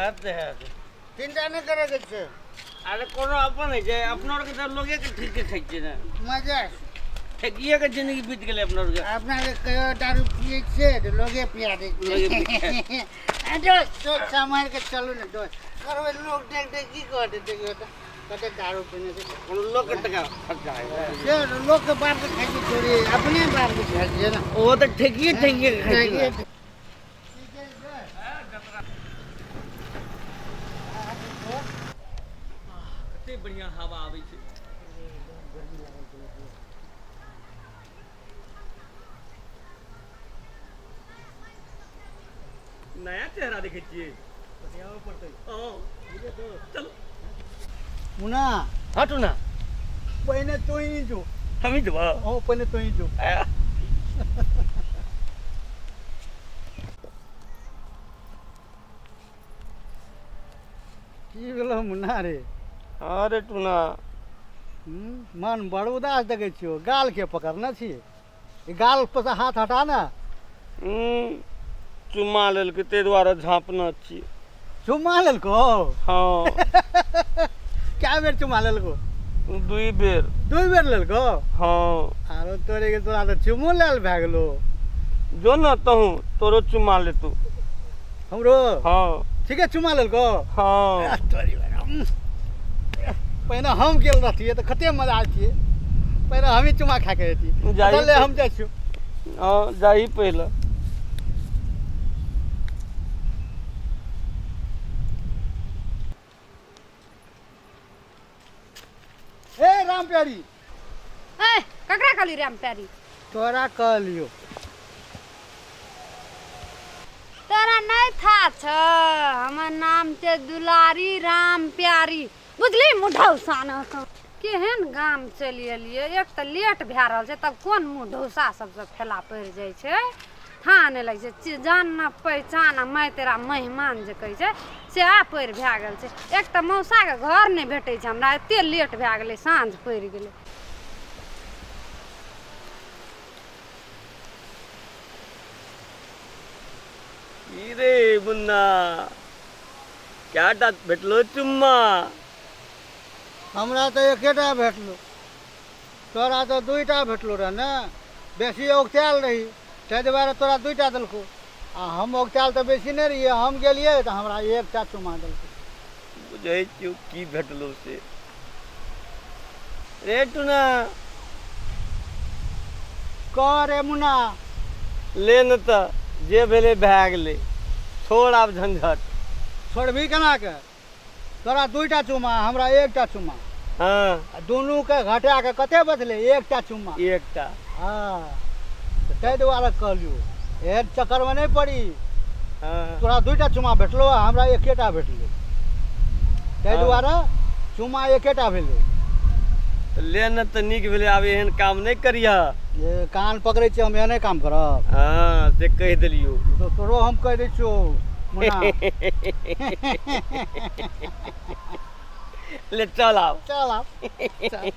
हैत तऽ हैत। चिन्ता नहि करैके छै। अरे कोनो अपन होइ छै? अपना आरके तऽ लोगेके ठीक के खाइ छियै ने। मजा छै। ठेकिए के जिंदगी बीत गेलै अपना आरके। अपना के कहियो दारू पियै छियै तऽ लोगे पिया दै लोगे छै। आ दोस्त, दोस्त सम्हारि के चलू ने दोस्त। करबै लोग देख देख की कहतै, देखियौ तऽ कते दारू पीने छै। कोनो लोकके टका खर्चा होइ छै? से लोकके बापके खाइ छै थोड़े, अपने बापके खाइ छियै ने। ओ तऽ ठेकिए ठेकिए के खाइ छै ने। कते बढ़िया हवा आबै छै। नया चेहरा देखै छियै। चलो। मुना। हटू ना। पहिने तू ही जो। हम ही जेबऽ? हाँ, पहिने तू ही जो। की भेलो मुन्ना रे? अरे टूना। मन बड़ उदास देखै छियौ, गाल के पकड़ने छी? ई गाल पर से हाथ हटा ने। चुम्मा लेलकै ताहि दुआरे झाँपने छी। चुम्मा लेलको? हाँ। कए बेर चुम्मा लेलको? दुई बेर। दुई बेर लेलको? हाँ। आरो तोरे के तोरा तऽ चुम्मो लेल भए गेलो। जो न तहूँ, तोरो चुम्मा लेतू। हमरो? हाँ। ठीके चुम्मा लेलको? हाँ। तोरी पहिने हम गेल रहतियै तऽ कते मजा अतियै। पहिने हमही चुम्मा खा के अयतियै। जाही। चल ले, हम जाइ छियौ। हाँ, जाही पहिले। ए राम प्यारी। ए, ककरा कहली राम प्यारी? तोरा कहलियो। तोरा नहीं था छ, हमर नाम छै दुलारी राम प्यारी, बुझली? मुढौसा न केहन गाम चलि एलियै। एक तऽ लेट भए रहल छै, तब कोन मुढौसा सबसँ फेला पड़ि जाइ छै, था नहि लगै छै। जान न पहचान आ मैं तेरा मेहमान जे कहै छै सएह पड़ि भए गेल छै। एक तऽ मौसाके घर नहि भेटै छै हमरा, एते लेट भए गेलै, साँझ पड़ि गेलै। की रे मुन्ना, कएटा भेटलो चुम्मा? हमरा तऽ एकेटा भेटलो, तोरा तऽ दुइटा भेटलो रह ने। बेसी औगतायल रही ताहि दुआरे तोरा दुइटा देलको, आ हम औगतायल तऽ बेसी नहि रहियै। हम गेलियै तऽ हमरा एकटा चुमा देलको। बुझै छियौ की भेटलो से। रे टुना। कह रे मुन्ना। ले न तऽ, जे भेलै भए गेलै, छोड़ आब झंझट। छोड़बही केना के? तोरा दुइटा चुमा, हमरा एकटा चुमा। हाँ। आ दुनूके घटा के कते बचलै? एकटा चुमा। एकटा। हाँ, तऽ ताहि दुआरे कहलियौ, एहन चक्करमे नहि पड़ी। हाँ। तोरा दुइटा चुमा भेटलो आ हमरा एकेटा भेटलै, ताहि हाँ। दुआरे चुमा एकेटा भेलै। तऽ ले न तऽ, नीक भेलै, आब एहन काम नहि करिह। जे कान पकड़ै छियै, हम एहने काम करब? हाँ, से कहि देलियौ। तऽ तोरो हम कहि दै छियौ मुन्ना। ले चल आब। चल आब, चल।